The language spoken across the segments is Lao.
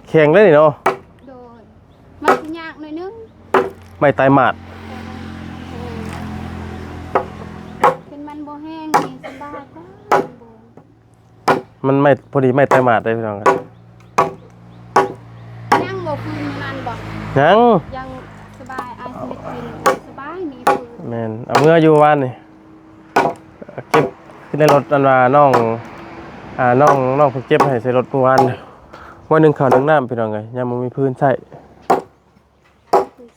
ແຂງເດ້ນີ້ເນາະ. ໂດຍ ມັນຊິຍາກໜ້ອຍໜຶ່ງ. ໄມ້ຕາຍໝາດ. ໂດຍ ຄັນມັນບໍ່ແຫ້ງນີ້ສະບາຍກວ່າ. ມັນໄມ້ ພໍດີໄມ້ຕາຍໝາດເດ້ພີ່ນ້ອງ. ຍັງບໍ່ຄືນນັ້ນບໍ່? ຍັງ ຍັງສະບາຍ ອາຍຊິເຮັດກິນສະບາຍ ມີຟືນ. ແມ່ນ ເອົາເມືອຢູ່ວານນີ້ ເກັບໃນລົດ ອັນວ່ານ້ອງ ອ່າ ນ້ອງ ນ້ອງເພິ່ນເກັບໃຫ້ໃສ່ລົດເມື່ອວານ. ໄວ້ໜຶ້ງເຂົ້າໜຶ້ງນ້ຳ ພີ່ນ້ອງເອີຍ ຍາມບໍ່ມີຟືນໃຊ້.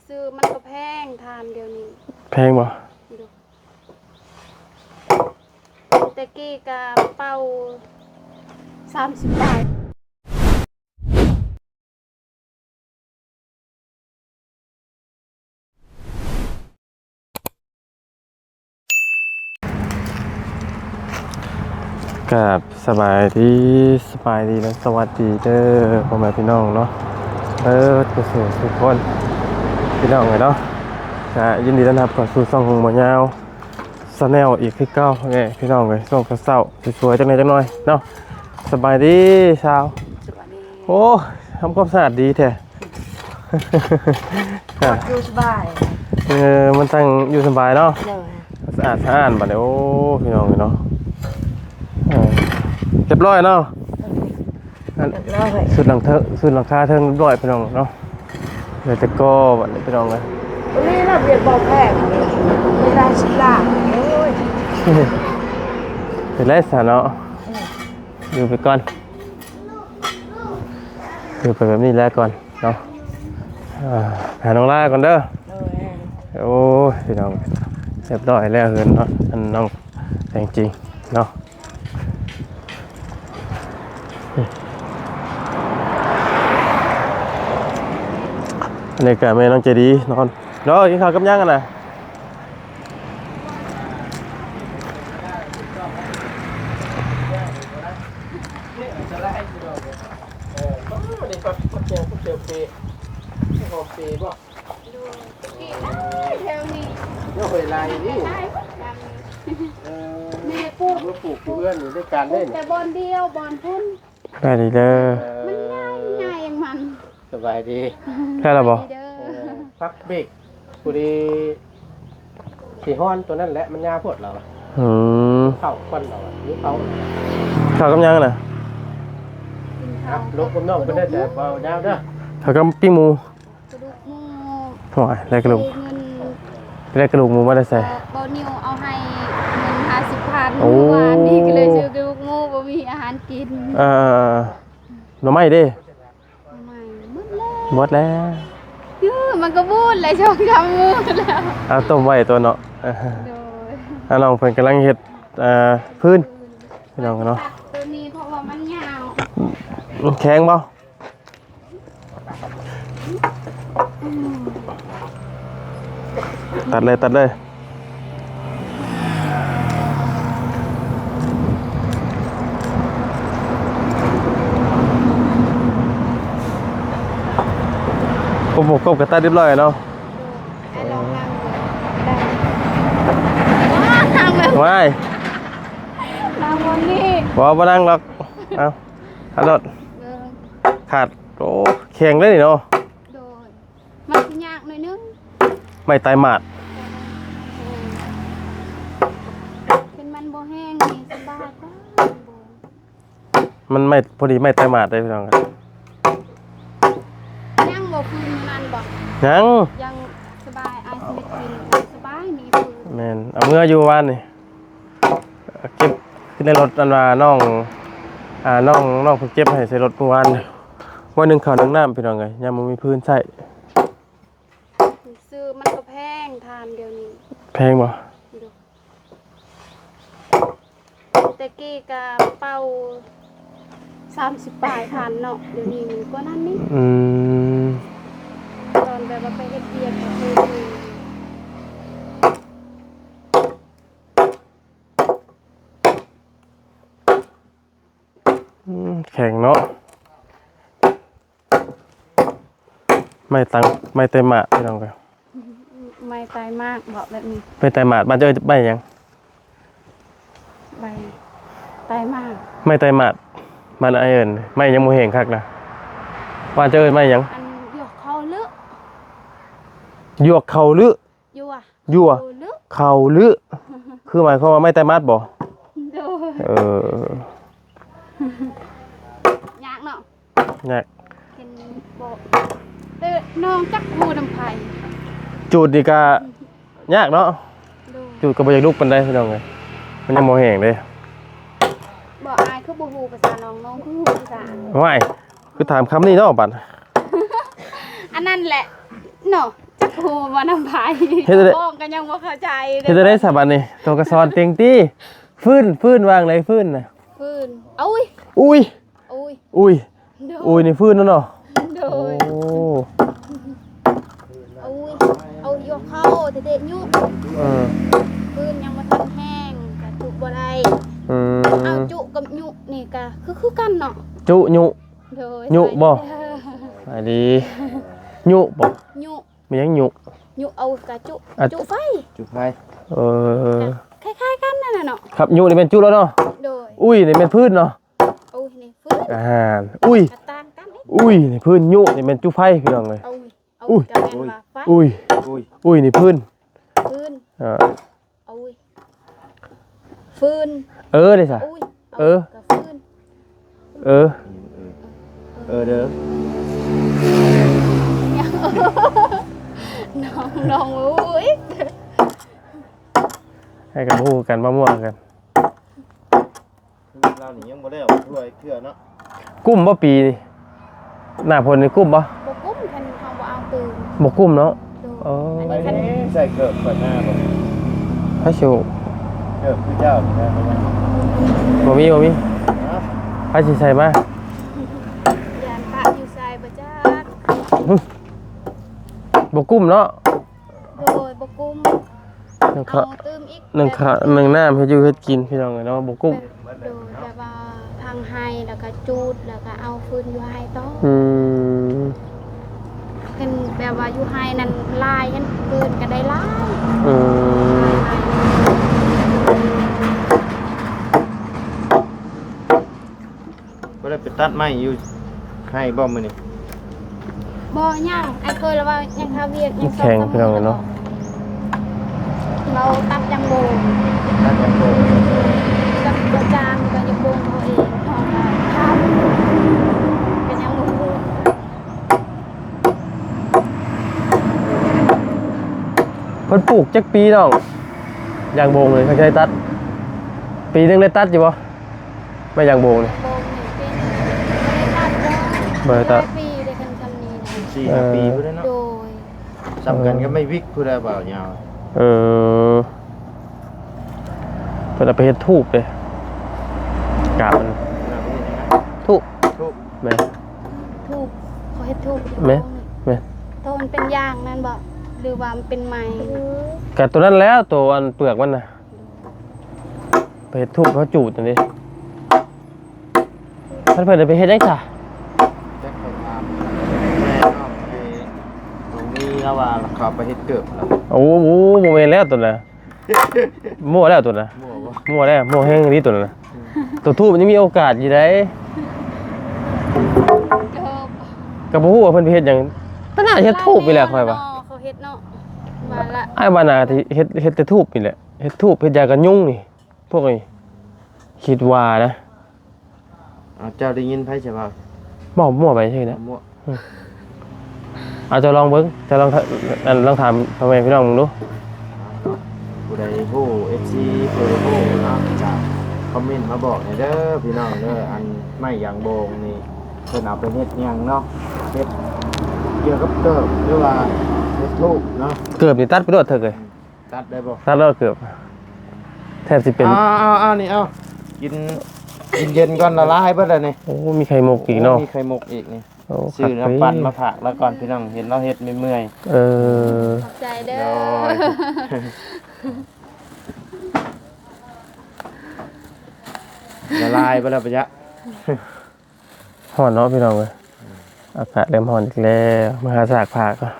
ຊື້ມັນກໍແພງ ຖ່ານດຽວນີ້. ແພງບໍ່? ໂດຍ ແຕ່ກີ້ກະເປົາສາມສິບປາຍ. ກາບສະບາຍດີ ສະບາຍດີ ແລະ ສະຫວັດດີເດີພໍ່ແມ່ພີ່ນ້ອງເນາະ ເບິດສູ່ສູ່ຄົນ ພີ່ນ້ອງເອີຍເນາະ. ກະຍິນດີຕ້ອນຮັບເຂົ້າສູ່ຊ່ອງຂອງບໍ່ຍາວ Channel ອີກຄືເກົ່າແຫຼະພີ່ນ້ອງເອີຍ. ຊ່ວງເຊົ້າໆ ສວຍໆ ຈັກໜ້ອຍຈັກໜ້ອຍເນາະ. ສະບາຍດີສາວ. ສະບາຍດີ. ໂອ້ ທຳຄວາມສະອາດດີແທ້. ຢູ່ສະບາຍ. ເອີ ມັນຈັ່ງຢູ່ສະບາຍເນາະ. ໂດຍ. ສະອາດສະອ້ານບາດນີ້. ໂອ້ ພີ່ນ້ອງເອີຍເນາະ. ເອີ ຮຽບຮ້ອຍເນາະ. ໂດຍ. ອັນ ຮຽບຮ້ອຍ. ສຸດຫຼັງເທິງ ສຸດຫຼັງຄາເທິງຮຽບຮ້ອຍ ພີ່ນ້ອງເນາະ. ເຫຼືອແຕ່ກໍບາດນີ້ ພີ່ນ້ອງເອີຍ. ນີ້ລະວຽກບໍ່ແພງ ໄດ້ສິບລ້ານ. ໂອ້ຍ ເປັນໄດ້ຊະເນາະ. ອືມ ຢູ່ໄປກ່ອນ ຢູ່ໄປແບບນີ້ແຫຼະກ່ອນເນາະ. ອ່າ ຫານ້ອງລາກ່ອນເດີ. ໂດຍ. ໂອ້ຍ ພີ່ນ້ອງ ຮຽບຮ້ອຍແລ້ວເຮືອນເນາະ ອັນນ້ອງແພງຈິງເນາະ. ອັນນີ້ກະແມ່ນ້ອງໃຈດີນອນ. ເນາະ ກິນເຂົ້າກັບຫຍັງຫັ້ນນະ? ເອີ ນີ້ກໍເປັນເປັນເປັນເປັນຫອມເປບໍ່? ໂດຍ ກິນໄດ້ແຖວນີ້. ໂອ້ຍ ຫຼາຍນີ້. ເອີ ນີ້ປູກ ເມື່ອປູກຢູ່ເຮືອນນີ້ໄດ້ການເດ້. ແຕ່ບ່ອນດຽວ ບ່ອນພຸ້ນ. ໄດ້ດີເດີ. ມັນໃຫຍ່ ໃຫຍ່ຂອງມັນ. ສະບາຍດີ. ໄດ້ແລ້ວບໍ່? ເອີ ພັກເບຣກ ພໍດີຊິຮ້ອນຕົວນັ້ນແຫຼະ ມັນຍາວໂພດລາວ. ອືມ ເຂົ້າກ່ອນລາວ ຫິວເຂົ້າ. ເຂົ້າກັບຫຍັງນະ? ລົບກັບນ້ອງເພິ່ນໄດ້ແຕ່ເວົ້າຍາວເດີ. ເຂົ້າກັບປີ້ງໝູ. ກະດູກໝູ. ໂອ້ຍ ແລະກະດູກ ໄດ້ເງິນ ແລະກະດູກໝູມາແຕ່ໃສ? ເອີ ເບົານິວເອົາໃຫ້ເງິນຫ້າສິບພັນ ໂອ້ ມື້ວານນີ້ ກະເລີຍຊື້ກະດູກໝູ ບໍ່ມີອາຫານກິນ. ເອີ ໜໍ່ໄມ້ເດ້? ໜໍ່ໄມ້ໝົດແລ້ວ ໝົດແລ້ວ. ເອີ ມັນກະບູດແລ້ວ ສອງສາມມື້ແລ້ວ. ເອົາຕົ້ມໄວ້ຕົວະເນາະ. ໂດຍ. ອາ ນ້ອງເພິ່ນກຳລັງເຮັດ ເອີ ຟືນ ພີ່ນ້ອງເນາະ. ຕັດໂຕນີ້ເພາະວ່າມັນຍາວ. ແຂງບໍ່? ຕັດເລີຍ ຕັດເລີຍ. ຄົບ ຄົບ ຄົບ ກະຕັດຮຽບຮ້ອຍເນາະ. ໄປລອງນັ່ງເບິ່ງ ໄດ້ ວ້າຍ ນັ່ງເບິ່ງ ວ້າຍ ນັ່ງບ່ອນນີ້ ບໍ່ ບໍ່ນັ່ງດອກ. ເອົາ ເອົາໂລດ ເບິ່ງ ຂາດ. ໂອ້ ແຂງເດ້ນີ້ເນາະ. ໂດຍ. ມັນຊິຍາກໜ້ອຍໜຶ່ງ. ໄມ້ຕາຍໝາດ. ໂດຍ. ຄັນມັນບໍ່ແຫ້ງນີ້ສະບາຍກວ່າ. ມັນໄມ້ ພໍດີໄມ້ຕາຍໝາດເດ້ພີ່ນ້ອງ. ຍັງບໍ່ຄືນນັ້ນບໍ່? ຍັງ ຍັງສະບາຍ ອາຍຊິເຮັດກິນສະບາຍ ມີຟືນ. ແມ່ນ ເອົາເມືອຢູ່ວານນີ້. ເກັບໃນລົດ ອັນວ່ານ້ອງ ອ່າ ນ້ອງ ນ້ອງເພິ່ນເກັບໃຫ້ໃສ່ລົດເມື່ອວານ. ໄວ້ໜຶ້ງເຂົ້າໜຶ້ງນ້ຳ ພີ່ນ້ອງເອີຍ ຍາມບໍ່ມີຟືນໃຊ້. ຊື້ມັນກໍແພງ ຖ່ານດຽວນີ້. ແພງບໍ່? ໂດຍ. ແຕ່ກີ້ກະເປົາສາມສິບປາຍພັນເນາະ ດຽວນີ້ມັນກວ່ານັ້ນນີ້. ອືມ. ຕອນແບບວ່າໄປເຮັດວຽກກະຄື ອືມ ແຂງເນາະ. ໄມ້ຕັງ ໄມ້ໄຕໝາກ ພີ່ນ້ອງເອີຍ. ໄມ້ໄຕໝາກເບາະແບບນີ້. ໄມ້ໄຕໝາກ ບ້ານເຈົ້າເອີ້ນໄມ້ຫຍັງ? ໄມ້ໄຕໝາກ. ໄມ້ໄຕໝາກ ບ້ານອ້າຍເອີ້ນ. ໄມ້ຍັງບໍ່ແຫ້ງຄັກນະ. ບ້ານເຈົ້າເອີ້ນໄມ້ຫຍັງ? ອັນ ຢວກເຂົ້າລຶ ຢວກເຂົ້າລຶ ຢວກ ຢວກ ເຂົ້າລຶ ເຂົ້າລຶ ຄືໝາຍຄວາມວ່າໄມ້ໃຕ້ໝາດບໍ? ໂດຍ ເອີ ຍາກເນາະ ຍາກ ເຫັນບໍ່ ເອີ ນ້ອງຈັກຮູ້ນຳໃຜ? ຈູດນີ້ກະຍາກເນາະ ໂດຍ ຈູດກໍບໍ່ຢາກລຸກປານໃດພີ່ນ້ອງເອີຍ ມັນຍັງບໍ່ແຫ້ງເດ້ ບໍ່ ອ້າຍຄືບໍ່ຮູ້ພາສານ້ອງ ນ້ອງຄືຮູ້ພາສາ ຫ້ວຍ ຄືຖາມຄຳນີ້ເນາະບັດ ອັນນັ້ນແຫຼະເນາະ ຈັກຮູ້ວ່ານຳໃຜ ເຮັດຈັ່ງໃດ ນ້ອງກໍຍັງບໍ່ເຂົ້າໃຈເດ້ ເຮັດຈັ່ງໃດຊະບັດນີ້ ໂຕກໍສອນເຕັງຕິ ຟືນ ຟືນ ວ່າຈັ່ງໃດຟືນນະ ຟືນ ອຸ້ຍ ອຸ້ຍ ອຸ້ຍ ອຸ້ຍ ໂດຍ ອຸ້ຍ ນີ້ຟືນແລ້ວເນາະ ໂດຍ ໂອ້ ອຸ້ຍ ເອົາຢວກເຂົ້າແທ້ໆ ຍຸ ເອີ ຟືນຍັງບໍ່ທັນແຫ້ງ ກະຈຸບໍ່ໄດ້ ອືມ ເອົາຈຸກັບຍຸນີ້ກະຄື ຄືກັນເນາະ ຈຸຍຸ ໂດຍ ຍຸບໍ່? ສະບາຍດີ ສະບາຍດີ ຍຸບໍ່? ຍຸ ແມ່ນຫຍັງຍຸ? ຍຸເອົາກະຈຸ ອະ ຈຸໄຟ ຈຸໄຟ ເອີ ກະຄ້າຍໆກັນນັ້ນແຫຼະເນາະ ຄັບ ຍຸນີ້ແມ່ນຈຸແລ້ວເນາະ ໂດຍ ອຸ້ຍນີ້ແມ່ນຟືນເນາະ ອຸ້ຍນີ້ຟືນ ອ່າ ອຸ້ຍ ກະຕ່າງກັນເດ້ ອຸ້ຍນີ້ຟືນ ຍຸນີ້ແມ່ນຈຸໄຟພີ່ນ້ອງເອີຍ ອຸ້ຍ ອຸ້ຍ ກະແມ່ນວ່າໄຟ ອຸ້ຍ ອຸ້ຍ ອຸ້ຍນີ້ຟືນ ຟືນ ເອີ ອຸ້ຍ ຟືນ ເອີ ເດ້ຊະ ອຸ້ຍ ເອີ ກະຟືນ ເອີ ເອີເດີ ນ້ອງ ນ້ອງ ໂອ້ຍ ໃຫ້ກັນຮູ້ກັນ ມາມົ້ວກັນ ລາວນີ້ຍັງບໍ່ໄດ້ເອົາຖ້ວຍເທື່ອເນາະ ກຸ້ມບໍ່ປີນີ້? ໜ້າຝົນນີ້ກຸ້ມບໍ່? ບໍ່ກຸ້ມ ຄັນເຮົາບໍ່ເອົາຕື່ມ ບໍ່ກຸ້ມເນາະ ໂດຍ ເອີ ອັນນີ້ຄັນ ໃສ່ເກີບເປີດໜ້າບໍ່? ໃຜຊິຮູ້ ເກີບຄືເຈົ້ານີ້ນະ ບໍ່ມີ ບໍ່ມີ ຮະ ໃຜຊິໃສ່ມາ? ຢ້ານປະຢູ່ໃສບໍ່ຈັກ ຫຶ ບໍ່ກຸ້ມເນາະ ໂດຍ ບໍ່ກຸ້ມ ໜຶ່ງຂະ ເອົາຕື່ມອີກ ໜຶ່ງຂະ ໜຶ່ງນ້ຳເຮັດຢູ່ເຮັດກິນພີ່ນ້ອງເອີຍເນາະ ບໍ່ກຸ້ມ ໂດຍ ແບບວ່າພັງໄຮ່ ແລ້ວກະຈູດ ແລ້ວກະເອົາຟືນຢູ່ໄຮ່ຕໍ່ ອືມ ເຫັນແບບວ່າຢູ່ໄຮ່ນັ້ນຫຼາຍ ເຫັນຟືນກະໄດ້ຫຼາຍ ອືມ ບໍ່ໄດ້ໄປຕັດໄມ້ຢູ່ໄຮ່ບໍ່ມື້ນີ້? ບໍ່ ຍັງ ອ້າຍເຄີຍລະວ່າຍັງຄາວຽກ ຍັງ ແຂງ ສອງສາມມື້ ພີ່ນ້ອງເນາະ ລາວຕັດຢາງໂບງ ຕັດຢາງໂບງ ກັບບໍ່ຈ້າງ ກໍຢາງໂບງເຂົາເອງ ເຮົາກໍທຳ ກໍຍັງບໍ່ຮູ້ ເພິ່ນປູກຈັກປີນ້ອງ? ຢາງໂບງນີ້ເຂົາເຈົ້າໄດ້ຕັດ ປີໜຶ່ງໄດ້ຕັດຢູ່ບໍ່? ແມ່ນຢາງໂບງນີ້ ໂບງນີ້ປີໜຶ່ງບໍ່ໄດ້ຕັດເດີ ບໍ່ໄດ້ຕັດ ຫຼາຍປີເດ້ ຄັນຊ່ຳນີ້ນະ ສີ່ຫ້າປີ ເອີ ພຸ້ນແຫຼະເນາະ ໂດຍ ຊ່ຳກັນກັບໄມ້ວິກພຸ້ນແຫຼະ ບ່າວຍາວ ເອີ ເພິ່ນເອົາໄປເຮັດທູບເດ້ ກາບມັນ ເອົາໄປເຮັດຫຍັງນະ? ທູບ ທູບ ແມ່ນ ທູບ ເຂົາເຮັດທູບ ແມ່ນ ໂບງນີ້ ແມ່ນ ໂຕມັນເປັນຢາງນັ້ນບໍ່ ຫຼືວ່າມັນເປັນໄມ້? ກະໂຕນັ້ນແຫຼະ ໂຕອັນເປືອກມັນນະ ໄປເຮັດທູບເຮົາຈູດຫັ້ນເດ້ ຄັນເພິ່ນເອົາໄປເຮັດຫຍັງຊະ? ຈັກເຂົາຖາມແມ່ນ້ອງໄອ້ ນ້ອງມີລາວວ່າເຂົາເອົາໄປເຮັດເກີບລະ ໂອ້ ບໍ່ແມ່ນແລ້ວໂຕນັ້ນ ມົ້ວແລ້ວໂຕນັ້ນ ມົ້ວບໍ່? ມົ້ວແລ້ວ ມົ້ວແຮງອີ່ຫຼີໂຕນັ້ນນະ ອືມ ໂຕທູບມັນຍັງມີໂອກາດຢູ່ໃດ ກະບໍ່ຮູ້ວ່າເພິ່ນໄປເຮັດຫຍັງ ຕະຫຼາດເຮັດທູບນີ້ແຫຼະຂ້ອຍວ່າ ເຂົາເຮັດເນາະ ວ່າລະ ອ້າຍວ່າໜ້າຊິເຮັດ ເຮັດແຕ່ທູບນີ້ແຫຼະ ເຮັດທູບ ເຮັດຢາກັນຍຸງນີ້ ພວກນີ້ ຄິດວ່ານະ ເອົາ ເຈົ້າໄດ້ຍິນໃຜຊິເວົ້າ? ເວົ້າມົ້ວໄປຊື່ແຫຼະ ເວົ້າມົ້ວ ອືມ ເອົາ ເຈົ້າລອງເບິ່ງ ເຈົ້າລອງ ອັນ ລອງຖາມພໍ່ແມ່ພີ່ນ້ອງເບິ່ງດູ ຜູ້ໃດຮູ້ ເອັຟຊີ ຜູ້ໃດຮູ້ເນາະ ກະຄອມເມັນມາບອກແດ່ເດີພີ່ນ້ອງເດີ ອັນໄມ້ຢາງໂບງນີ້ ເພິ່ນເອົາໄປເຮັດຫຍັງເນາະ ເຮັດກ່ຽວກັບເກີບ ຫຼືວ່າເຮັດທູບເນາະ ເກີບນີ້ຕັດໄປໂລດເຖິກເອີຍ. ຕັດໄດ້ບໍ່? ຕັດແລ້ວເກືອບ ແທບຊິເປັນ ເອົາ ເອົາ ເອົາ ນີ້ ເອົາ ກິນ ກິນເຢັນກ່ອນ ລະລາຍເບິດແລ້ວນີ້ ໂອ້ ມີໄຂ່ມຸກອີກເນາະ ໂອ້ ມີໄຂ່ມຸກອີກນີ້ ໂອ້ ຊື້ນ້ຳປັ່ນມາຝາກລາວກ່ອນ ພີ່ນ້ອງ ເຫັນລາວເຮັດເມື່ອຍໆ ເອີ ຂອບໃຈເດີ ໂດຍ ລະລາຍເບິດແລ້ວປະຍະ. ຮ້ອນເນາະພີ່ນ້ອງເອີຍ ອາກາດເລີ່ມຮ້ອນອີກແລ້ວ ມາຫາສາກຜ້າກ່ອນ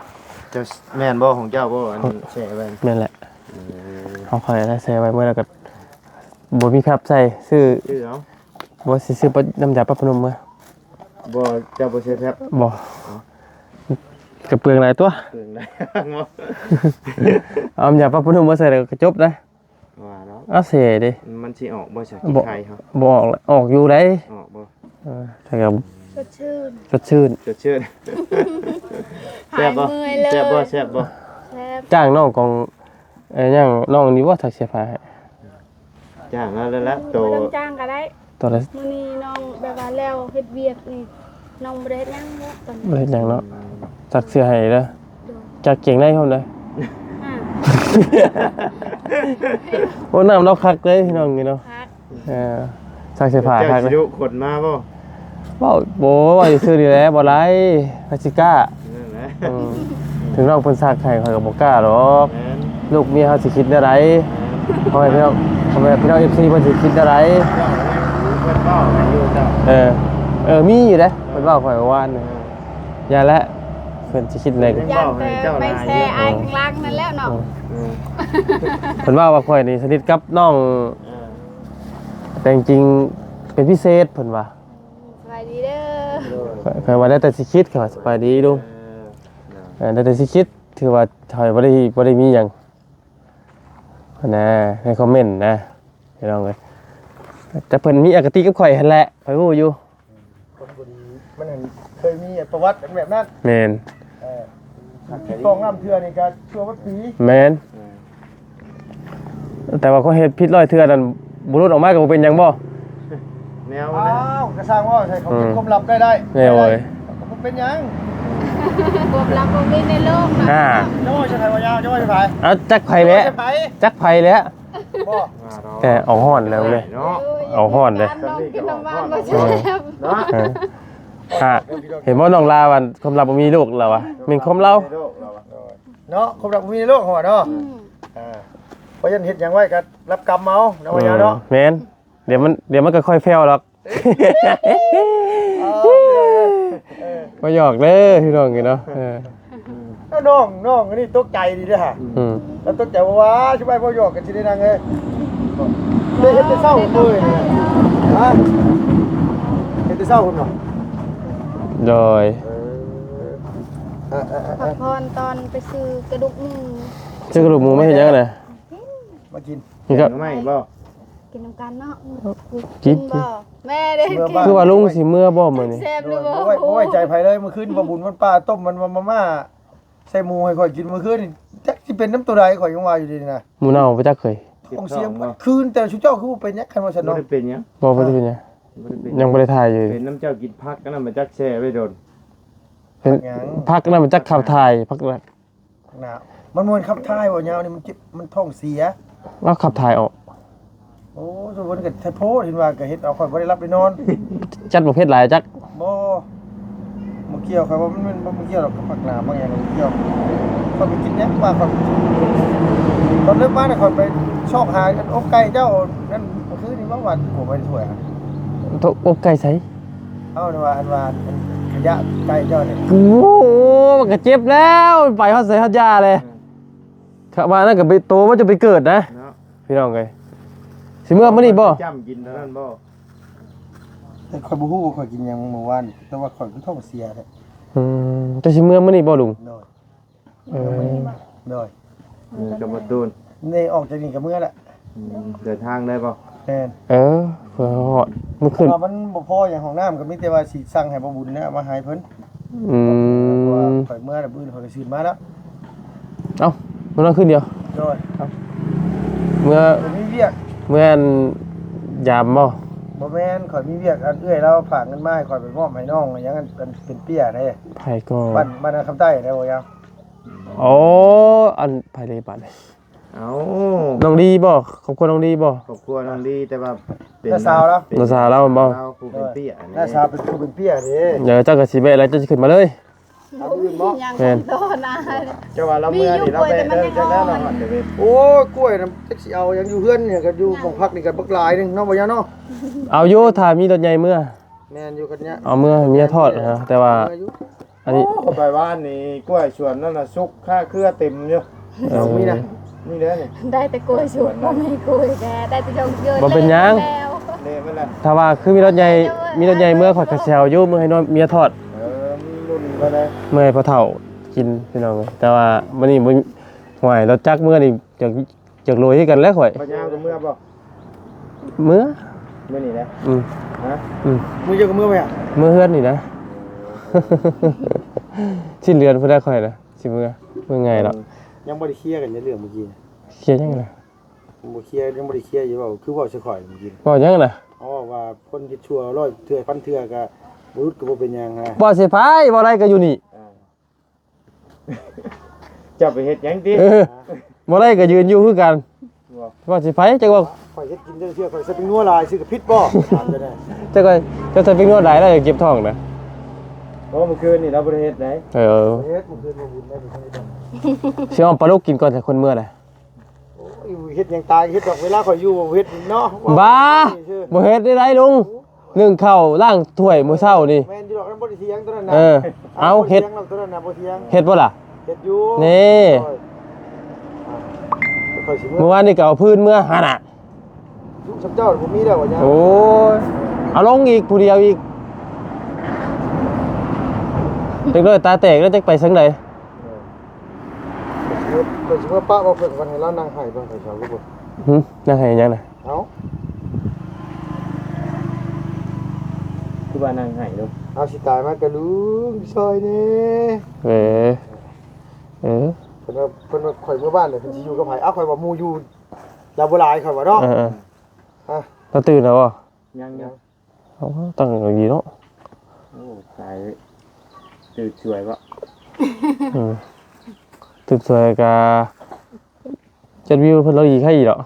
ເຈົ້າ ແມ່ນບໍ່ ຂອງເຈົ້າບໍ່ ອັນແຊ່ໄວ້? ແມ່ນແຫຼະ ເອີ ຂອງຂ້ອຍແຊ່ໄວ້ ເມື່ອແລ້ວກໍບໍ່ມີຄັບໃສ່ ຊື້ ຊື້ເອົາ ບໍ່ ຊິຊື້ນ້ຳຢາປັບຜ້ານຸ່ມເມືອ ບໍ່ ເຈົ້າບໍ່ໃຊ້ແຟບ? ບໍ່ ກະເປືອງຫຼາຍຕົວະ ເປືອງຫຼາຍບໍ່? ເອົາຢາປັບຜ້ານຸ່ມມາໃສ່ແລ້ວກະຈົບນະ. ວ່າເນາະ ອາເສເດ້ ມັນຊິອອກບໍ່ຊະ? ຂີ້ໄຂ່ເຮົາ ບໍ່ອອກແຫຼະ ອອກຢູ່ໃດ໋. ອອກບໍ່? ເອີ ແຕ່ກະ ສົດຊື່ນ ສົດຊື່ນ ສົດຊື່ນ. ແຊບບໍ່? ຫາຍເມື່ອຍເລີຍ ແຊບບໍ່? ແຊບບໍ່? ແຊບ. ຈ້າງນ້ອງຂອງ ເອີ ຫຍັງ ນ້ອງນີ້ບໍ່ ຊັກເສື້ອຜ້າໃຫ້? ຈ້າງແລ້ວ ແລ້ວ ແລ້ວໂຕ ບໍ່ຕ້ອງຈ້າງກະໄດ້ ຕອນນັ້ນ ມື້ນີ້ນ້ອງແບບວ່າແລ້ວເຮັດວຽກນີ້ ນ້ອງບໍ່ໄດ້ເຮັດຫຍັງເນາະຕອນນີ້ ບໍ່ໄດ້ເຮັດຫຍັງເນາະ. ອືມ ຊັກເສື້ອໃຫ້ເດີ ໂດຍ ຊັກເກງໃນພ້ອມເດີ. ອ່າ ໂອ້ ນ້ຳລາວຄັກເລີຍພີ່ນ້ອງນີ້ເນາະ ຄັກ. ເອີ ຊັກເສື້ອຜ້າຄັກເລີຍ. ເຈົ້າຊິດຸຄົນມາບໍ່? ເວົ້າ ບໍ່ ເວົ້າຊື່ໆນີ້ແຫຼະ ບໍ່ໄດ້ ໃຜຊິກ້າ. ນັ້ນແຫຼະ ອືມ ເຖິງນ້ອງເພິ່ນຊັກໃຫ້ຂ້ອຍກະບໍ່ກ້າດອກ. ແມ່ນ ລູກເມຍເຮົາຊິຄິດແນວໃດ? ແມ່ນ ພໍ່ແມ່ພີ່ນ້ອງ ພໍ່ແມ່ພີ່ນ້ອງ ເອັຟຊີ ເພິ່ນຊິຄິດແນວໃດ? ເຈົ້າຍັງເພິ່ນເວົ້າກັນຢູ່ເຈົ້າ. ເອີ ເອີ ມີຢູ່ເດ້ ເອີ ເພິ່ນເວົ້າຂ້ອຍເມື່ອວານນີ້. ເອີ ຢ່າແຫຼະ ເພິ່ນຊິຄິດແນວໃດ? ຢ້ານແຕ່ໄປແຊ່ອ້າຍຂ້າງຫຼັງນັ້ນແຫຼະເນາະ. ເອີ ເອີ ເພິ່ນເວົ້າວ່າຂ້ອຍນີ້ສະໜິດກັບນ້ອງ ເອີ ແຕ່ຈິງເປັນພິເສດ ເພິ່ນວ່າ. ສະບາຍດີເດີ. ຂ້ອຍວ່າແລ້ວແຕ່ຊິຄິດ ຂ້ອຍວ່າສະບາຍດີລຸງ. ເອີ ເອີ ແລ້ວແຕ່ຊິຄິດ ຖືວ່າຂ້ອຍບໍ່ໄດ້ ບໍ່ໄດ້ມີຫຍັງຫັ້ນນະ ໃນຄອມເມັນນະ ພີ່ນ້ອງເອີຍ. ແຕ່ເພິ່ນມີອະຄະຕິກັບຂ້ອຍຫັ້ນແຫຼະ ຂ້ອຍຮູ້ຢູ່. ຄົນບໍ່ດີ ມັນຫັ້ນເຄີຍມີປະຫວັດອັນແບບນັ້ນ. ແມ່ນ ເອີ ຜິດຕ້ອງນ້ຳເທື່ອນີ້ກະຊົ່ວໝົດປີ. ແມ່ນ ແຕ່ວ່າຂ້ອຍເຮັດຜິດຮ້ອຍເທື່ອນັ້ນ ບໍ່ຫຼຸດອອກມາກະບໍ່ເປັນຫຍັງບໍ່? ແນວ ອ້າວ ກະຊ່າງເວົ້າໃສ່ ເຂົາເກັບຄວາມລັບໄດ້ ໄດ້ ແນວເອີຍ ກະບໍ່ເປັນຫຍັງ. ຄວາມລັບບໍ່ມີໃນໂລກນະ. ອ່າ ເຈົ້າເວົ້າໃສ່ໃຜວ່າຍາວ ເຈົ້າເວົ້າໃສ່ໃຜ? ເອົາ ຈັກໃຜແຫຼະ ຈັກໃຜແຫຼະ. ບໍ່ ແຕ່ເອົາຮ້ອນແລ້ວເລີຍ ເນາະ ເອົາຮ້ອນເລີຍ. ນ້ອງກິນນ້ຳມັນບໍ່ແຊບເນາະ. ເອີ ອ່າ ເຫັນບໍ່ ນ້ອງລາວ່າຄວາມລັບບໍ່ມີໃນໂລກລາວວ່າ ແມ່ນຄວາມລາວ ໃນໂລກລາວວ່າ ເນາະ ຄວາມລັບບໍ່ມີໃນໂລກເຮົາວ່າເນາະ. ອືມ ອ່າ ເພາະຍັງເຮັດຫຍັງໄວ້ກະຮັບກຳເອົາເນາະ ວ່າຫຍັງເນາະ. ອືມ ແມ່ນ ດຽວມັນ ດຽວມັນກະຄ່ອຍແຜ່ວດອກ. ເອີ ບໍ່ຫຍອກເດີພີ່ນ້ອງເອີຍເນາະ. ເອີ ເອີ ນ້ອງ ນ້ອງອັນນີ້ຕົກໃຈດີເດ້ຫະ. ອືມ ລາວຕົກໃຈວ່າ ວ່າຊິໄປບໍ່ຫຍອກກັນຊິໄດ້ນາງເອີຍ. ໄດ້ເຮັດແຕ່ເຊົ້າເລີຍ ຮະ ເຮັດແຕ່ເຊົ້າພຸ້ນເນາະ. ໂດຍ ເອີ ເອີ ເອີ ເອີ ພັກຜ່ອນຕອນໄປຊື້ກະດູກໝູ ຊື້ກະດູກໝູມາເຮັດຫຍັງນະ? ມາກິນ ກິນກັບ ແກງໜໍ່ໄມ້ບໍ່? ກິນນຳກັນເນາະ. ກິນ ກິນບໍ່? ແມ່ເດ້ ຄືວ່າລຸງຊິເມືອບໍ່ມື້ນີ້? ແຊບຫຼືບໍ່? ໂດຍ ບໍ່ໄວ້ ບໍ່ໄວ້ໃຈໃຜເລີຍ. ມື້ຄືນບໍ່ບຸນມັນປາຕົ້ມ ມັນມາມ່າໃສ່ໝູໃຫ້ຂ້ອຍກິນມື້ຄືນນີ້. ຈັກຊິເປັນນຳໂຕໃດ ຂ້ອຍຍັງວ່າຢູ່ເດນະ. ໝູເນົ່າບໍ່ຈັກເຄີຍ ທ້ອງເສຍໝົດຄືນ. ແຕ່ຊຸມເຈົ້າຄືບໍ່ເປັນຫຍັງ ຄັນວ່າຊັ້ນເນາະ. ບໍ່ໄດ້ເປັນຫຍັງ ບໍ່ ບໍ່ໄດ້ເປັນຫຍັງ. ຍັງບໍ່ໄດ້ຖ່າຍຢູ່. ເປັນນຳເຈົ້າກິນຜັກອັນນັ້ນ ມັນຈັກແຊ່ໄວ້ດົນ. ເປັນ ຜັກຫຍັງ? ຜັກນັ້ນມັນຈັກຂັບຖ່າຍ ຜັກ ໜາວ ມັນບໍ່ແມ່ນຂັບຖ່າຍບໍ່ຍາວນີ້ ມັນເຈັບ ມັນທ້ອງເສຍ. ລາວຂັບຖ່າຍອອກ. ໂອ້ ທຸກຄົນກະໄທໂພດ ເຫັນວ່າກະເຮັດເອົາຂ້ອຍບໍ່ໄດ້ຫຼັບໄດ້ນອນ. ຈັດບໍ່ເຜັດຫຼາຍຈັກ. ບໍ່ ບໍ່ກ່ຽວ ຂ້ອຍວ່າມັນ ມັນບໍ່ກ່ຽວດອກ ກັບຜັກໜາວບັກຫຍັງບໍ່ກ່ຽວ. ຂ້ອຍໄປກິນຫຍັງວ່າ ຂ້ອຍ ຕອນເລີກມານີ້ ຂ້ອຍໄປຊອກຫາອົບໄກ່ເຈົ້ານັ້ນ ມື້ຄືນນີ້ວ່າ ວ່າໂອໄປຖ້ວຍ ໂຕ ອົບໄກ່ໃສ? ເອົາ ອັນວ່າ ອັນວ່າ ອັນຂະຫຍະໄກ່ເຈົ້ານີ້. ໂອ້ ມັນກະເຈັບແລ້ວ ໄປຮອດໃສຮອດຢາເລີຍ. ອືມ ຖ້າວ່ານັ້ນກະໄປ ໂຕມັນຈະໄປເກີດນະ ເນາະ ພີ່ນ້ອງເອີຍ. ຊິເມືອມື້ນີ້ບໍ່? ຈ້ຳກິນເທົ່ານັ້ນບໍ່? ແຕ່ຂ້ອຍບໍ່ຮູ້ວ່າຂ້ອຍກິນຫຍັງມື້ວານ ແຕ່ວ່າຂ້ອຍຄືທ້ອງເສຍແທ້. ອືມ ເຈົ້າຊິເມືອມື້ນີ້ບໍ່ລຸງ? ໂດຍ ເອີ ໂດຍ ເອີ ກະມາຕູນ ນີ້ອອກຈາກນີ້ກະເມືອແຫຼະ. ອືມ ເດີນທາງໄດ້ບໍ່? ແມ່ນ ເອີ ເພື່ອຮອດມື້ຂຶ້ນ ເພາະວ່າມັນບໍ່ພໍຫຍັງ ຫ້ອງນ້ຳກະມີແຕ່ວ່າຊິສັ່ງໃຫ້ບໍ່ບຸນແລ້ວ ເອົາມາໃຫ້ເພິ່ນ. ອືມ ເພາະວ່າຂ້ອຍເມືອແລ້ວ ມື້ອື່ນຂ້ອຍກະຊິມາແລ້ວ. ເອົ້າ ມານອນຄືນດຽວ. ໂດຍ ເອົ້າ ເມືອ ຂ້ອຍມີວຽກ ເມືອ ອັນ ຢາມບໍ່? ບໍ່ແມ່ນ ຂ້ອຍມີວຽກ ອັນເອື້ອຍລາວຝາກເງິນມາໃຫ້ຂ້ອຍໄປມອບໃຫ້ນ້ອງຫຍັງ ອັນເປັນເປ້ຍເດ້. ໃຜກໍ ບ້ານ ບ້ານນາຄຳໃຕ້ເດ້ ບໍ່ຍາວ. ໂອ້ ອັນໃຜເດບາດນີ້? ເອົ້າ ນ້ອງດີບໍ່? ຄອບຄົວນ້ອງດີບໍ່? ຄອບຄົວນ້ອງດີ ແຕ່ວ່າເປັນ ນ້າສາວລາວ ເປັນ ນ້າສາວລາວບໍ່? ນ້າສາວຜູ້ເປັນເປ້ຍນີ້ ນ້າສາວເປັນຜູ້ເປັນເປ້ຍເດ້. ເອີ ເຈົ້າກະຊິແວະແລ້ວ ເຈົ້າຊິຂຶ້ນມາເລີຍ. ເອົາຢູ່ອື່ນບໍ່? ແມ່ນ ເຈົ້າວ່າລາວເມືອນີ້ ລາວແວະເດີ ຈັກແລ້ວລາວຮອດແຕ່ເວັນ. ໂອ້ຍ ກ້ວຍນະ ຈັກຊິເອົາຫຍັງ ຢູ່ເຮືອນນີ້ກະຢູ່ ໝ່ອງພັກນີ້ກະບັກຫຼາຍໜຶ່ງເນາະ ບໍ່ຍາວເນາະ. ເອົາຢູ່ ຖ້າມີລົດໃຫຍ່ເມືອ. ແມ່ນຢູ່ ຄັນເນີ້ຍ ເອົາເມືອໃຫ້ເມຍທອດນະ ແຕ່ວ່າ ເມືອຢູ່ ອັນນີ້ ໂອ້ ຂ້ອຍໄປວານນີ້ ກ້ວຍສວນນັ້ນນະສຸກຄາເຄືອເຕັມຢູ່. ເອີ ເອົາມີນະ ມີແລ້ວນີ້ ໄດ້ແຕ່ກ້ວຍສຸກ ບໍ່ມີກ້ວຍແທ້ ໄດ້ແຕ່ດອກເຢີນ. ບໍ່ເປັນຫຍັງ ແລ້ວ ເລະໄປແລ້ວ ຖ້າວ່າຄືມີລົດໃຫຍ່ ມີລົດໃຫຍ່ເມືອ ຂ້ອຍກໍຊິເອົາຢູ່ ເມືອໃຫ້ນ້ອຍເມຍທອດ. ເອີ ມີລຸ້ນໄປແລ້ວ ເມືອໃຫ້ພໍ່ເຖົ້າກິນ ພີ່ນ້ອງ. ແຕ່ວ່າມື້ນີ້ບໍ່ ຫ້ວຍ ລົດຈັກເມືອນີ້ ຈາກ ຈາກໂລຍຄືກັນແຫຼະຂ້ອຍ. ພະຍາວກໍເມືອບໍ່? ເມືອ ມື້ນີ້ແຫຼະ. ອືມ ຮະ? ອືມ ມື້ເຈົ້າກໍເມືອໄປຫາ? ເມືອເຮືອນນີ້ນະ. ສິ້ນເດືອນພຸ້ນແຫຼະຂ້ອຍນະ ຊິເມືອ. ເມືອງ່າຍດອກ. ເອີ ຍັງບໍ່ໄດ້ເຄຍກັນເລື່ອງມື້ກີ້ນະ. ເຄຍຫຍັງນະ? ບໍ່ເຄຍ ຍັງບໍ່ໄດ້ເຄຍຢູ່. ເວົ້າຄືເວົ້າໃສ່ຂ້ອຍມື້ກີ້ ເວົ້າຫຍັງນະ? ເອົາ ເວົ້າວ່າຄົນເຮັດຊົ່ວຮ້ອຍເທື່ອພັນເທື່ອກໍບໍ່ຫຼຸດ ກໍບໍ່ເປັນຫຍັງນະ. ເວົ້າໃສ່ໃຜ? ເວົ້າໄດ້ກໍຢູ່ນີ້. ອ່າ ເຈົ້າໄປເຮັດຫຍັງຕິ? ເອີ ບໍ່ໄດ້ກໍຢືນຢູ່ຄືກັນ. ບໍ່ ເວົ້າໃສ່ໃຜ? ຈັກວ່າ ຂ້ອຍເຮັດກິນຈັກເທື່ອ ຂ້ອຍໃສ່ແປ້ງນົວຫຼາຍ ຊິກະຜິດບໍ່? ຖາມໄປແດ່. ຈັກວ່າ ເຈົ້າໃສ່ແປ້ງນົວຫຼາຍແລ້ວເຈັບທ້ອງນະ. ໂອ້ ມື້ຄືນນີ້ລາວບໍ່ໄດ້ເຮັດໃດ. ເອີ ບໍ່ເຮັດ ມື້ຄືນບໍ່ບຸນໄດ້ ເປັນຄົນເຮັດ. ຊິເອົາປາດຸກກິນກ່ອນ ແຕ່ຄົນເມືອໃດ. ໂອ້ຍ ເຮັດຫຍັງຕາຍ ເຮັດດອກ ເວລາຂ້ອຍຢູ່ບໍ່ເຮັດເນາະ. ບ້າ ບໍ່ເຮັດໄດ້ໃດລຸງ. ໂອ້ຍ ໜຶ້ງເຂົ້າ ລ້າງຖ້ວຍມື້ເຊົ້ານີ້. ແມ່ນຢູ່ດອກ ນັ້ນບໍ່ໄດ້ຖຽງຕົວນັ້ນນະ. ເອີ ເອົາ ເຮັດ ບໍ່ຖຽງດອກ ຕົວນັ້ນນະ ບໍ່ຖຽງ. ເຮັດບໍ່ລະ? ເຮັດຢູ່. ນີ້ ຂ້ອຍຊິເມືອ ມື້ວານນີ້ກໍເອົາພື້ນເມືອຫັ້ນນະ. ຢູ່ນຳເຈົ້າບໍ່ມີແລ້ວຫວາຫຍັງ. ໂອ້ຍ ເອົາລົງອີກ ຜູ້ດຽວອີກ. ເດັກນ້ອຍຕາແຕກແລ້ວ ຈັກໄປທາງໃດ. ເອີ ຂ້ອຍຊິເມືອປະບໍ່ເພິ່ນ ວັນໃຫ້ລາວນັ່ງໄຫ້ເບິ່ງ ຂ້ອຍຊິເອົາຢູ່ພຸ້ນ. ຫຶ ນັ່ງໄຫ້ຫຍັງນະ? ເອົ້າ ຄືວ່ານັ່ງໄຫ້ເນາະ. ເອົາ ຊິຕາຍມາກະລຸງຊ່ອຍແດ່. ເອີ ເອີ ເພິ່ນວ່າ ເພິ່ນວ່າຂ້ອຍເມືອບ້ານແລ້ວ ເພິ່ນຊິຢູ່ກັບໃຜ? ເອົາ ຂ້ອຍວ່າໝູ່ຢູ່ລາວບໍ່ຫຼາຍ ຂ້ອຍວ່າເນາະ. ເອີໆ ອະ ລາວຕື່ນແລ້ວບໍ່? ຍັງຢູ່. ເອົາ ຕັ້ງດີເນາະ. ໂອ້ ຕາຍ ຕື່ນສວຍບໍ່? ອືມ ຕື່ນສວຍກະ ຈັດວິວເພິ່ນລາວອີກໃຫ້ອີກດອກ.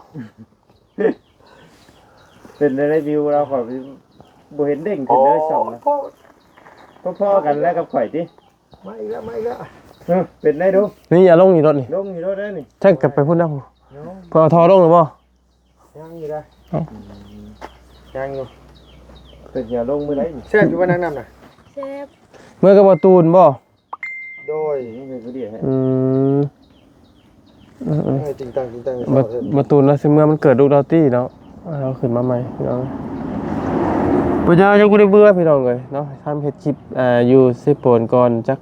ເປັນໄດ້ວິວລາວ ຂ້ອຍບໍ່ເຫັນເດ້ງຂຶ້ນເລີຍຊ່ອງນະ. ພໍໆກັນແລ້ວກັບຂ້ອຍຕິ. ມາອີກແລ້ວ ມາອີກແລ້ວ. ເອີ ເປັນໄດ້ດູ. ນີ້ ຢ່າລົງນີ້ ລົດນີ້ ລົງນີ້ ລົດໄດ້ນີ້. ໃຊ່ ກັບໄປພຸ້ນແລ້ວ. ເພິ່ນເອົາທໍ່ລົງແລ້ວບໍ່? ຍັງຢູ່ເດ້. ເອົ້າ ອືມ ຍັງຢູ່. ເພິ່ນຊິເອົາລົງມື້ໃດນີ້? ແຊບຢູ່ບໍ່ ນ້ຳນະ? ແຊບ. ເມືອກັບບໍ່ຕູນບໍ່? ໂດຍ. ອືມ ເອີ ເອີ ຈິງຈັງ ຈິງຈັງ. ບໍ່ ບໍ່ຕູນລາວຊິເມືອ ມັນເກີດລູກລາວຕິເນາະ. ລາວຂຶ້ນມາໃໝ່ພີ່ນ້ອງ. ບໍ່ຍາວຍັງບໍ່ໄດ້ເມືອພີ່ນ້ອງເອີຍເນາະ. ທຳເຮັດຄລິບ ອ່າ ຢູ່ເຊໂປນກ່ອນ ຈັກ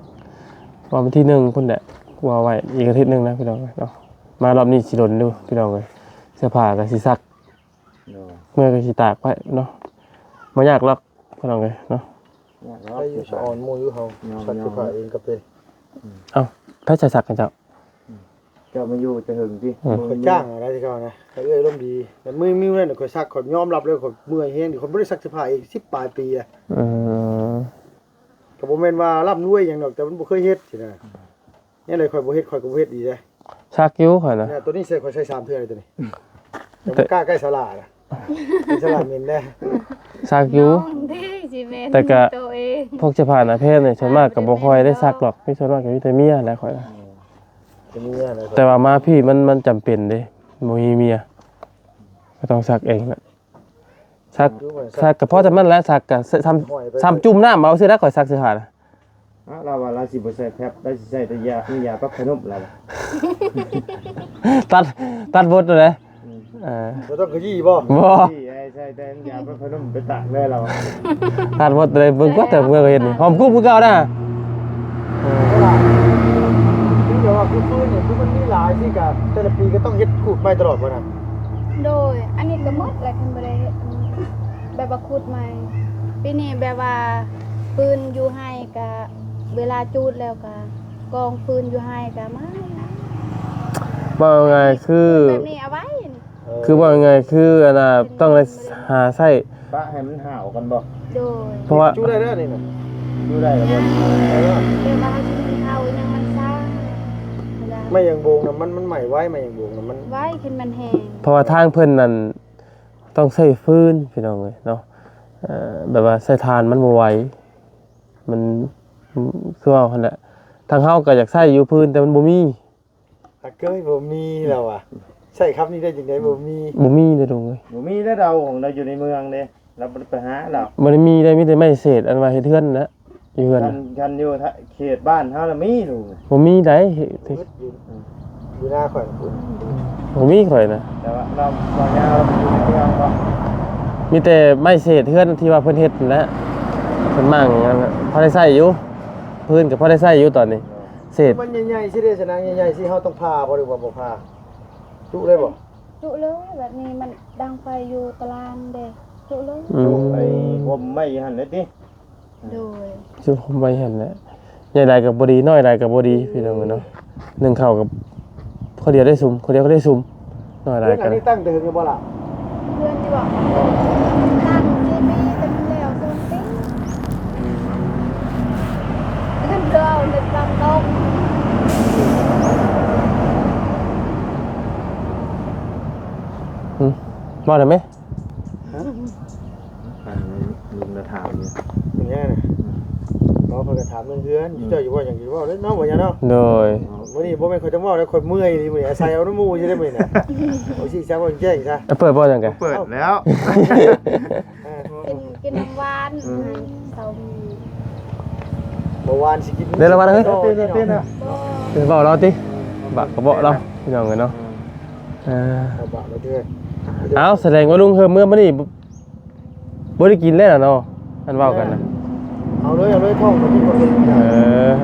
ວ່າວັນທີໜຶ່ງພຸ້ນແຫຼະ ວ່າໄວ້ອີກອາທິດໜຶ່ງນະພີ່ນ້ອງເອີຍເນາະ. ມາລອບນີ້ຊິດົນຢູ່ພີ່ນ້ອງເອີຍ. ເສື້ອຜ້າກໍຊິຊັກ ໂດຍ ເມື່ອກໍຊິຕາກໄວ້ເນາະ. ບໍ່ຍາກດອກພີ່ນ້ອງເອີຍເນາະ. ຍາກດອກ. ໄດ້ຢູ່ສະອອນໝູ່ຢູ່ເຮົາ. ຍອມ ຊັກເສື້ອຜ້າເອງກໍເປັນ. ອືມ ເອົ້າ ໃຜໃສ່ຊັກໃຫ້ເຈົ້າ? ອືມ ເຈົ້າມາຢູ່ແຕ່ເຫິງຕິ? ອືມ ຂ້ອຍຈ້າງເອົາໄດ້ຄືເກົ່ານະ. ເອື້ອຍອາລົມດີ ແຕ່ມື້ ມື້ນັ້ນຂ້ອຍຊັກ ຂ້ອຍຍອມຮັບເລີຍ ຂ້ອຍເມື່ອຍແຮງ. ຂ້ອຍບໍ່ໄດ້ຊັກເສື້ອຜ້າເອງສິບປາຍປີແລ້ວ. ອືມ ກໍບໍ່ແມ່ນວ່າລ່ຳລວຍຫຍັງດອກ ແຕ່ມັນບໍ່ເຄີຍເຮັດຊີ້ນະ. ແນວໃດຂ້ອຍບໍ່ເຮັດ ຂ້ອຍກໍບໍ່ເຮັດອີກເດ້. ຊັກຢູ່ຂ້ອຍນະ. ຕົວນີ້ໃສ່ ຂ້ອຍໃສ່ສາມເທື່ອເລີຍຕົວນີ້. ແຕ່ບໍ່ກ້າໃກ້ສາລານະ. ເປັນສາລາເໝັນແດ່. ຊັກຢູ່ ແຕ່ກະພວກເສື້ອຜ້າໜ້າແພນນີ້ ສ່ວນມາກກໍບໍ່ຄ່ອຍໄດ້ຊັກດອກ. ມີ ສ່ວນມາກກໍມີແຕ່ເມຍແຫຼະຂ້ອຍນະ. ເປັນເມຍແຫຼະ. ແຕ່ວ່າມາພີ້ມັນ ມັນຈຳເປັນເດ້ ບໍ່ມີເມຍ ກໍຕ້ອງຊັກເອງນະ. ຊັກ ຊັກກໍພໍສ່ຳນັ້ນແຫຼະ. ຊັກກໍສ່ຳ ສ່ຳຈຸ່ມນ້ຳເອົາຊື່ນະ ຂ້ອຍຊັກເສື້ອຜ້ານະ. ເອົ້າ ລາວວ່າລາວຊິບໍ່ໃສ່ແຟັບ ລາວຊິໃສ່ແຕ່ຢາ ມີຢາປັບຜ້ານຸ້ມລາວ. ຕັດ ຕັດບົດໂຕໃດ? ອືມ ເອີ ບໍ່ຕ້ອງຂະຢີ້ບໍ່? ບໍ່ ຂະຢີ້ໃສ່ແຕ່ຢາປັບຜ້ານຸ້ມໄປຕາກເລີຍລາວ. ຕັດບົດໂຕໃດ? ເບິ່ງກວ່າແຕ່ເມືອກໍເຮັດນີ້ ຫອມກຸບຄືເກົ່ານະ. ເອີ ຄືແບບວ່າຄືຟືນນີ້ ຄືມັນມີຫຼາຍຊີ້ກະ ແຕ່ລະປີກໍຕ້ອງເຮັດຂູດໃໝ່ຕະຫຼອດບໍ່ນະ? ໂດຍ ອັນນີ້ກໍໝົດແຫຼະ ຄັນບໍ່ໄດ້ເຮັດ ແບບວ່າຂູດໃໝ່. ປີນີ້ແບບວ່າຟືນຢູ່ໄຮ່ກະ ເວລາຈູດແລ້ວກະ ກອງຟືນຢູ່ໄຮ່ກະມາ. ເວົ້າງ່າຍໆ ຄື ແບບນີ້ເອົາໄວ້ ເອີ ຄືເວົ້າງ່າຍໆ ຄືອັນນ່າ ຕ້ອງໄດ້ຫາໃຊ້ ປະໃຫ້ມັນຫາວກ່ອນບໍ່? ໂດຍ ເພາະວ່າ ຈູດໄດ້ເດີນີ້ນະ. ຈູດໄດ້ລະບໍ່? ແບບວ່າເຮົາຊິໜຶ້ງເຂົ້າອີ່ຫຍັງມັນຊ້າ. ໄມ້ຢາງໂບງນະ ມັນ ມັນໄໝ້ໄວ ໄມ້ຢາງໂບງນະ ມັນໄວ ຄັນມັນແຫ້ງ. ເພາະວ່າທາງເພິ່ນນັ້ນ ຕ້ອງໃຊ້ຟືນພີ່ນ້ອງເອີຍເນາະ. ເອີ ແບບວ່າໃຊ້ຖ່ານມັນບໍ່ໄຫວ ມັນ ຄືເວົ້າຫັ້ນແຫຼະ. ທາງເຮົາກໍຢາກໃຊ້ຢູ່ຟືນ ແຕ່ມັນບໍ່ມີ. ອາເກີຍ ບໍ່ມີລາວວ່າ. ໃຊ້ຄຳນີ້ໄດ້ຈັ່ງໃດ? ບໍ່ມີ ບໍ່ມີເດ້ລຸງເອີຍ. ບໍ່ມີແລ້ວ ດາວຂອງລາວຢູ່ໃນເມືອງເດ້ ລາວບໍ່ໄດ້ໄປຫາລາວ. ບໍ່ໄດ້ມີເດ້ ມີແຕ່ໄມ້ເສດ ອັນວ່າເຮັດເຮືອນນະ ຢູ່ເຮືອນ. ຄັນ ຄັນຢູ່ເຂດບ້ານເຮົາລະມີລຸງ. ບໍ່ມີໃດ ຢູ່ ຢູ່ໜ້າຂ້ອຍພຸ້ນ ບໍ່ມີຂ້ອຍນະ. ແຕ່ວ່າລາວ ລາວຍາວ ລາວຢູ່ໃນເມືອງບໍ່? ມີແຕ່ໄມ້ເສດເຮືອນທີ່ວ່າເພິ່ນເຮັດນັ້ນແຫຼະ ເພິ່ນໝັ່ງນັ້ນນະ ພໍໄດ້ໃຊ້ຢູ່ ພື້ນກໍພໍໄດ້ໃຊ້ຢູ່ຕອນນີ້ ເສດ ມັນໃຫຍ່ໆຊິເດ້ ຊະນະ ໃຫຍ່ໆຊິ ເຮົາຕ້ອງຜ່າບໍ່ ຫຼືວ່າບໍ່ຜ່າ? ຈຸໄດ້ບໍ່? ຈຸເລີຍ ແບບນີ້ມັນດັງໄຟຢູ່ຕາລາງເດ້ ຈຸເລີຍ. ອືມ ຈຸໄອ້ຫົວໄມ້ຫັ້ນເລີຍຕິ? ໂດຍ ຈຸຫົວໄມ້ຫັ້ນແຫຼະ ໃຫຍ່ຫຼາຍກໍບໍ່ດີ ນ້ອຍຫຼາຍກໍບໍ່ດີ ພີ່ນ້ອງເອີຍເນາະ. ໜຶ່ງເຂົ້າກັບ ຄົນດຽວໄດ້ຊຸມ ຄົນດຽວກໍໄດ້ຊຸມ ນ້ອຍຫຼາຍກໍ ເຮືອນອັນນີ້ຕັ້ງແຕ່ເຖິງແລ້ວບໍ່ລະ? ເຮືອນນີ້ບໍ່? ຕັ້ງສີ່ປີ ແຕ່ມັນແລ້ວສອງປີ. ອືມ ເຮືອນເກົ່າເຮັດຫຼັງຕົກ. ອືມ ເວົ້າໄດ້ໄໝ? ຮະ? ອັນລຸງລະຖາມຢູ່ ເປັນຫຍັງນະ? ອືມ ເວົ້າ ເພິ່ນກໍຖາມເລື່ອງເຮືອນ ອືມ ເຈົ້າຢູ່ເວົ້າຫຍັງ ຢູ່ເວົ້າເລີຍເນາະ ບໍ່ຫຍັງເນາະ. ໂດຍ ມື້ນີ້ບໍ່ແມ່ນຂ້ອຍຈະເວົ້າແລ້ວ ຂ້ອຍເມື່ອຍອີ່ຫຼີມື້ນີ້ ອາໄສເອົານຳໝູ່ຊິໄດ້ມື້ນີ້ນະ. ເອົາຊິ ຈະເວົ້າແຈ້ງຊະ ເປີດບໍ່ຫຍັງກະ ເປີດແລ້ວ. ເອີ ກິນ ກິນນ້ຳຫວານ ອືມ ເຊົາມີ ບໍ່ຫວານຊິກິນ ເດີລະຫວານເອີຍ ບໍ່ ເວົ້າລາວຕິ ບາກກະເບາະລາວ ພີ່ນ້ອງເອີຍເນາະ. ເອີ ເອົາ ສະແດງວ່າລຸງເຮີມເມືອມື້ນີ້ ບໍ່ ບໍ່ໄດ້ກິນແລ້ວເນາະ ອັນເວົ້າກັນນະ. ເອົາເລີຍ ເອົາເລີຍ ທ້ອງມັນກິນບໍ່ເປັນ. ເອີ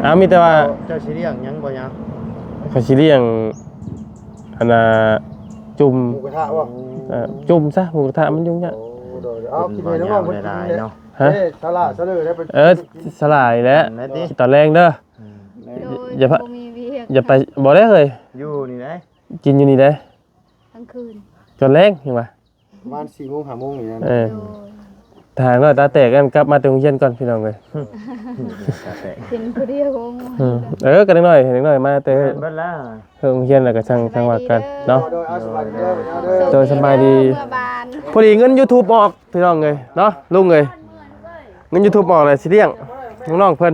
ເອົາ ມີແຕ່ວ່າ ເຈົ້າຊິລ້ຽງຫຍັງບໍ່ຍາມ? ຂ້ອຍຊິລ້ຽງ ອັນນ່າ ຈຸ່ມ ໝູກະທະບໍ່? ເອີ ຈຸ່ມຊະ ໝູກະທະມັນຫຍຸ້ງຍາກ. ໂອ້ ໂດຍ ເອົາ ກິນໃຫ້ນ້ອງໆເພິ່ນກິນເນາະ. ຮະ? ເອີ ສາລາ ສາເລີໄດ້ໄປ ເອີ ສາລານີ້ແຫຼະ ກິນຕອນແລງເດີ. ອືມ ໂດຍ ຢ່າໄປ ບໍ່ມີວຽກ ຢ່າໄປ ບໍ່ໄດ້ເຮີ້ຍ ຢູ່ນີ້ໄດ໋ ກິນຢູ່ນີ້ໄດ໋ ກາງຄືນ ຕອນແລງ ເຫັນບໍ່? ປະມານສີ່ໂມງ ຫ້າໂມງນີ້ນະ. ເອີ ໂດຍ ຖ້ານ້ອຍຕາແຕກນັ້ນ ກັບມາແຕ່ໂຮງຮຽນກ່ອນ ພີ່ນ້ອງເອີຍ. ຕາແຕກ ເປັນຜູ້ດຽວ. ອືມ ເອີ ກໍເດັກນ້ອຍ ເດັກນ້ອຍມາແຕ່ ແມ່ນເບິດລະ ເອີ ໂຮງຮຽນ ແລ້ວກໍຈັ່ງ ຈັ່ງວ່າກັນເນາະ. ໂດຍ ໂດຍ ສະບາຍດີ ເມືອບ້ານ ພໍດີເງິນຢູທູບອອກ ພີ່ນ້ອງເອີຍເນາະ ລຸງເອີຍ. ເງິນຢູທູບອອກແລ້ວ ຊິລ້ຽງນ້ອງໆເພິ່ນ.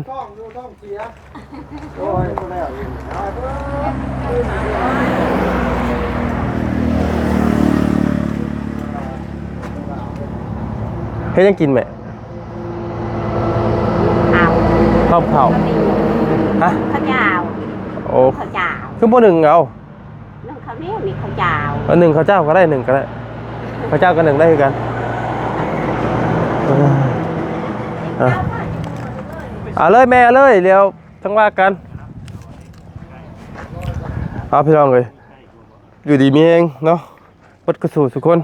ເຮັດຫຍັງກິນແມ່? ເຂົ້າ ຕົ້ມເຂົ້າ ເຂົ້າໜຽວ ຮະ? ເຂົ້າເຈົ້າ ໂອ້ ເຂົ້າເຈົ້າ ຄືບໍ່ໜຶ້ງເອົາ? ໜຶ້ງເຂົ້າໜຽວ ໜຶ້ງເຂົ້າເຈົ້າ ເອີ ໜຶ້ງເຂົ້າເຈົ້າກໍໄດ້ ໜຶ້ງກໍໄດ້ ເຂົ້າເຈົ້າກໍໜຶ້ງໄດ້ຄືກັນ. ເອີ ເອົາ ເອົາເລີຍແມ່ ເອົາເລີຍ ດຽວຈັ່ງວ່າກັນ. ເອົາ ພີ່ນ້ອງເອີຍ ຢູ່ດີມີແຮງເນາະ ເບິດສູ່ສູ່ຄົນ.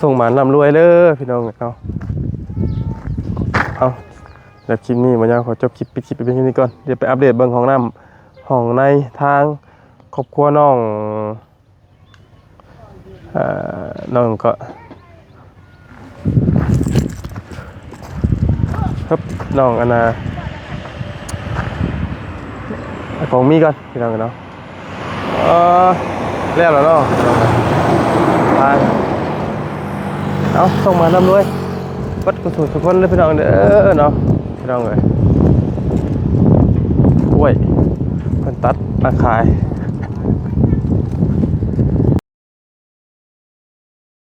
ສົ່ງມາລ່ຳລວຍເດີພີ່ນ້ອງເນາະ. ເອົາ ແລ້ວຄລິບນີ້ບໍ່ຍາວ ຂໍຈົບຄລິບ ປິດຄລິບໄປພຽງເທົ່ານີ້ກ່ອນ. ດຽວໄປອັບເດດເບິ່ງຫ້ອງນ້ຳ ຫ້ອງໃນທາງຄອບຄົວນ້ອງ ເອີ ນ້ອງກໍ ຮຶບ ນ້ອງອັນນ່າ ຂອງມີກ່ອນ ພີ່ນ້ອງເນາະ. ເອີ ແລ້ວລະເນາະ ໄປ ເອົາ ສົ່ງມາລ່ຳລວຍ ເບິດສູ່ສູ່ຄົນເດີພີ່ນ້ອງເດີເນາະ ພີ່ນ້ອງເອີຍ. ໂອ້ຍ ເພິ່ນຕັດມາຂາຍ